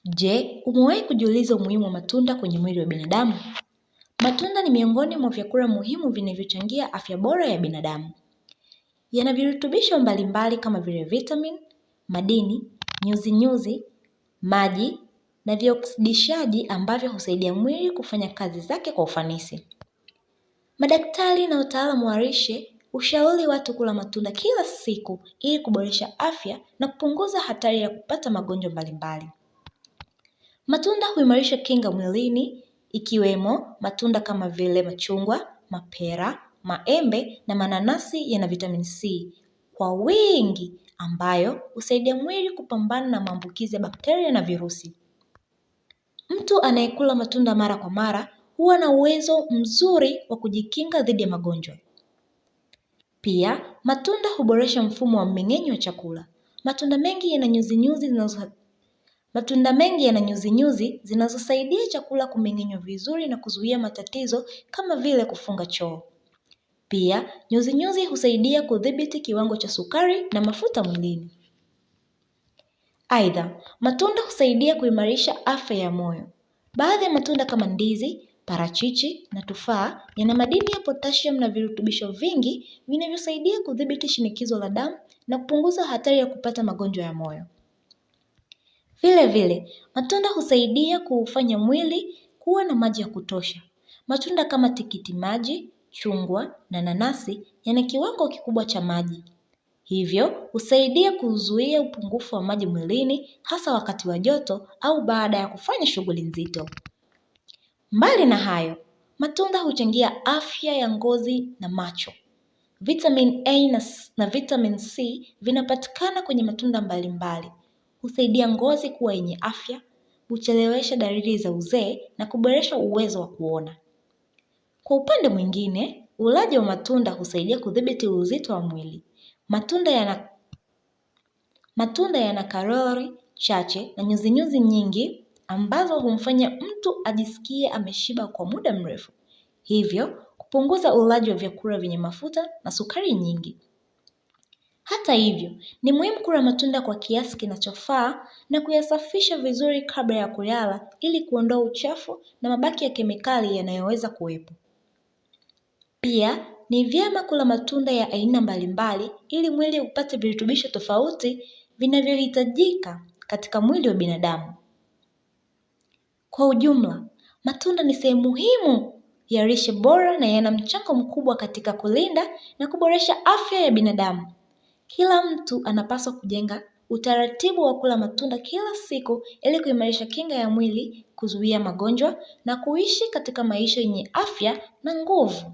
Je, umewahi kujiuliza umuhimu wa matunda kwenye mwili wa binadamu? Matunda ni miongoni mwa vyakula muhimu vinavyochangia afya bora ya binadamu. Yana virutubisho mbalimbali kama vile vitamin, madini, nyuzinyuzi, maji na vioksidishaji ambavyo husaidia mwili kufanya kazi zake kwa ufanisi. Madaktari na wataalamu wa lishe hushauri watu kula matunda kila siku ili kuboresha afya na kupunguza hatari ya kupata magonjwa mbalimbali. Matunda huimarisha kinga mwilini ikiwemo matunda kama vile machungwa, mapera, maembe na mananasi yana vitamin C kwa wingi ambayo husaidia mwili kupambana na maambukizi ya bakteria na virusi. Mtu anayekula matunda mara kwa mara huwa na uwezo mzuri wa kujikinga dhidi ya magonjwa. Pia matunda huboresha mfumo wa mmeng'enyo wa chakula. Matunda mengi yana nyuzinyuzi zinazo Matunda mengi yana nyuzinyuzi zinazosaidia chakula kumeng'enywa vizuri na kuzuia matatizo kama vile kufunga choo. Pia nyuzinyuzi husaidia kudhibiti kiwango cha sukari na mafuta mwilini. Aidha, matunda husaidia kuimarisha afya ya moyo. Baadhi ya matunda kama ndizi, parachichi na tufaa yana madini ya potassium na virutubisho vingi vinavyosaidia kudhibiti shinikizo la damu na kupunguza hatari ya kupata magonjwa ya moyo. Vile vile, matunda husaidia kuufanya mwili kuwa na maji ya kutosha. Matunda kama tikiti maji, chungwa na nanasi yana kiwango kikubwa cha maji. Hivyo, husaidia kuzuia upungufu wa maji mwilini hasa wakati wa joto au baada ya kufanya shughuli nzito. Mbali na hayo, matunda huchangia afya ya ngozi na macho. Vitamin A na vitamin C vinapatikana kwenye matunda mbalimbali. Husaidia ngozi kuwa yenye afya, huchelewesha dalili za uzee na kuboresha uwezo wa kuona. Kwa upande mwingine, ulaji wa matunda husaidia kudhibiti uzito wa mwili. Matunda yana Matunda yana kalori chache na nyuzinyuzi nyingi ambazo humfanya mtu ajisikie ameshiba kwa muda mrefu. Hivyo, kupunguza ulaji wa vyakula vyenye mafuta na sukari nyingi. Hata hivyo, ni muhimu kula matunda kwa kiasi kinachofaa na kuyasafisha vizuri kabla ya kuyala ili kuondoa uchafu na mabaki ya kemikali yanayoweza kuwepo. Pia, ni vyema kula matunda ya aina mbalimbali ili mwili upate virutubisho tofauti vinavyohitajika katika mwili wa binadamu. Kwa ujumla, matunda ni sehemu muhimu ya lishe bora na yana mchango mkubwa katika kulinda na kuboresha afya ya binadamu. Kila mtu anapaswa kujenga utaratibu wa kula matunda kila siku ili kuimarisha kinga ya mwili, kuzuia magonjwa na kuishi katika maisha yenye afya na nguvu.